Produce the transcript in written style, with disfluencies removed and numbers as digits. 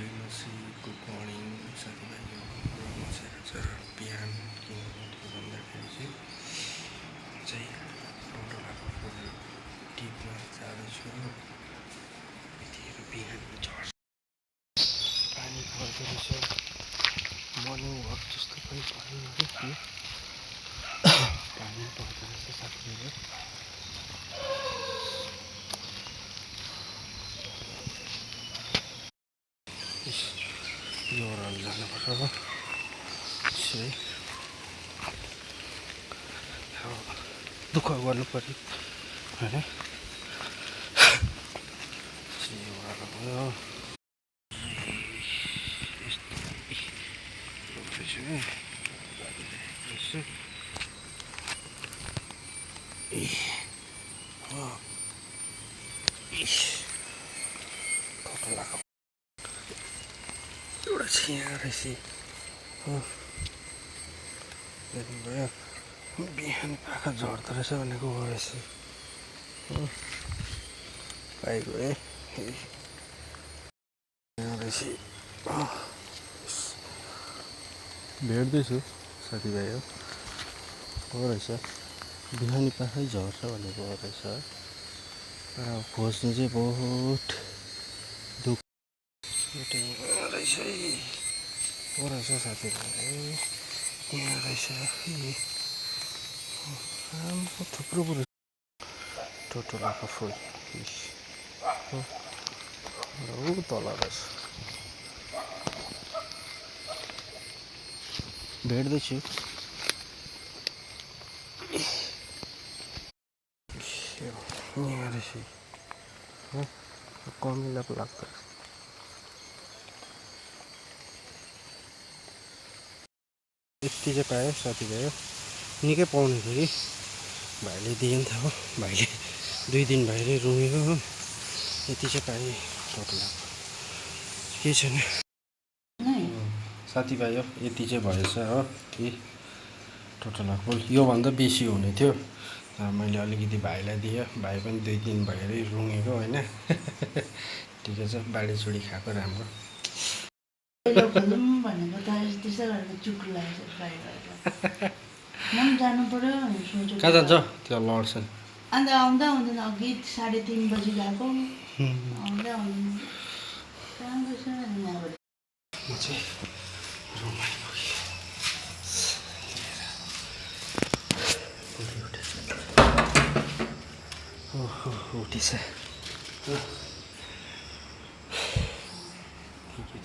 Good morning साथीभाइहरू। म चाहिँ आज बिहान किन उठेँ भन्दाखेरि चाहिँ टोटोलाको फुल टिपमा जाँदैछु। यतिखेर बिहान झर्छ पानी पर्दो रहेछ। मर्निङ वाक जस्तो पनि भएन है पानी पर्दो रहेछ साथीभाइहरू। यो ओह्रालो जानुपर्छ है। दुःख गर्नु पऱ्यो होइन। ओह्रालो भयो टोटोलाको एउटा छिया रहेछ हेर्नुभयो। बिहान पाखा झर्दो रहेछ भनेको हो रहेछ। पाइगयो है रहेछ। भेट्दैछु साथीभाइ हो रहेछ। बिहानी पाखै झर्छ भनेको हो रहेछ। तर अब खोज्नु चाहिँ बहुत दुःख एउटा यहाँ रहेछ है। हो रहेछ साथीभाइ यहाँ रहेछ। राम्रो थुप्रो कुरो टोटोलाको फुल ऊ तल रहेछ। भेट्दैछु यहाँ रहेछ। कमिला पो लाग्छ। यति चाहिँ पायो साथीभाइ। निकै पाउने थियो कि भाइले दिइन्थ्यो हो। भाइले 2 दिन भाइले रुँगेको हो। यति चाहिँ पाएँ टोटोलाको। केही छैन साथीभाइ हो। यति चाहिँ भएछ हो कि टोटोलाको फुल। योभन्दा बेसी हुने थियो तर मैले अलिकति भाइलाई दिएँ। भाइ पनि 2 दिन भएरै रुँगेको होइन। ठिकै छ बाँडीचुडी खाएको राम्रो। भनेको त त्यसै गरेर चुक्रो लागेको फ्राई गरेर म जानु पर्यो भनेर सोचेको। कहाँ जान्छ त्यो लड्छन्। अन्त आउँदा आउँदैन अघि 3:30 बजी गएको आउँदै आउँदैन कहाँ गएछ यहाँबाट। म चाहिँ रुममा आइपुगेँ। ओहो उठिछ।